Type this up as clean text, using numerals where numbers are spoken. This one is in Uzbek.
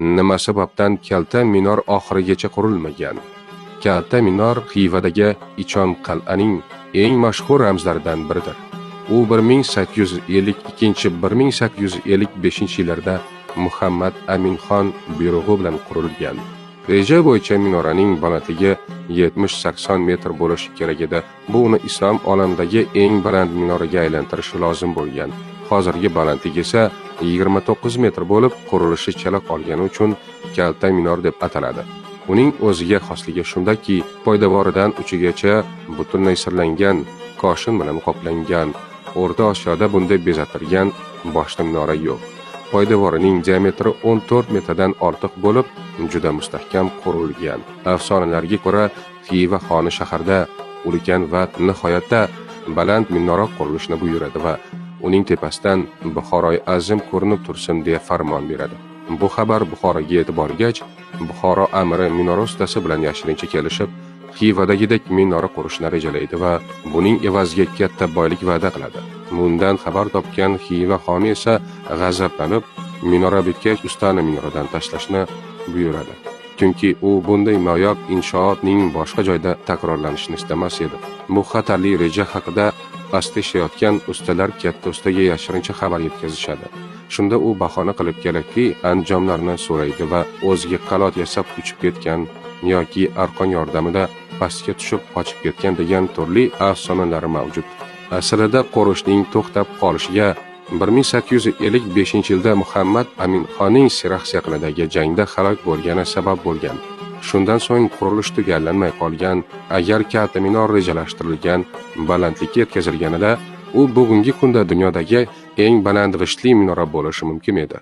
Nima sababdan Kalta minor oxirigacha qurilmagan? Kalta minor Xivadagi Ichon qal'aning eng mashhur ramzlaridan biridir. U 1852-1855 yillarda Muhammad Aminxon buyrug'i bilan qurilgan. Reja bo'yicha minoraning balandligi 70-80 metr bo'lishi kerak edi. Bu uni islom olamidagi eng baland minoraga aylantirishi lozim bo'lgan. Hozirgi balandligi esa 29 metr bo'lib, qurilishi chala qolgani uchun Kalta minor deb ataladi. Uning o'ziga xosligi shundaki, poydevoridan uchigacha butunlay sirlangan, koshin bilan qoplangan. O'rta Osiyoda bunday bezatilgan boshqa minora yo'q. Poydevorining diametri 14 metrdan ortiq bo'lib, juda mustahkam qurilgan. Afsonalarga ko'ra, Xiva xoni shaharda ulkan va nihoyatda baland minora qurilishini buyuradi va uning tepasidan Buxoroi azim ko'rinib tursin deya farmon beradi. Bu xabar Buxoroga yetib borgach, Buxoro amiri minora ustasi bilan yashirincha kelishib, Xivadagidek minora qurishni rejalaydi va buning evaziga katta boylik va'da qiladi. Bundan xabar topgan Xiva xoni esa g'azablanib, minora bitgach ustani minoradan tashlashni buyuradi. Chunki u bunday noyob inshootning boshqa joyda takrorlanishini istamas edi. Bu xatarli reja haqida pastda ishlayotgan ustalar katta ustaga yashirincha xabar yetkazishadi. Shunda u bahona qilib kerakli anjomlarni so'raydi va o'ziga qanot yasab uchib ketgan yoki arqon yordamida pastga tushib qochib ketgan degan turli afsonalar mavjud. Aslida qurishning to'xtab qolishiga 1855-yilda Muhammad Aminxonning Siraxs yaqinidagi jangda halok bo'lgani sabab bo'lgan. Shundan so'ng qurilish tugallanmay qolgan. Agar Kalta minor rejalashtirilgan balandlikka yetkazilganida, u bugungi kunda dunyodagi eng baland g'ishtli minora bo'lishi mumkin edi.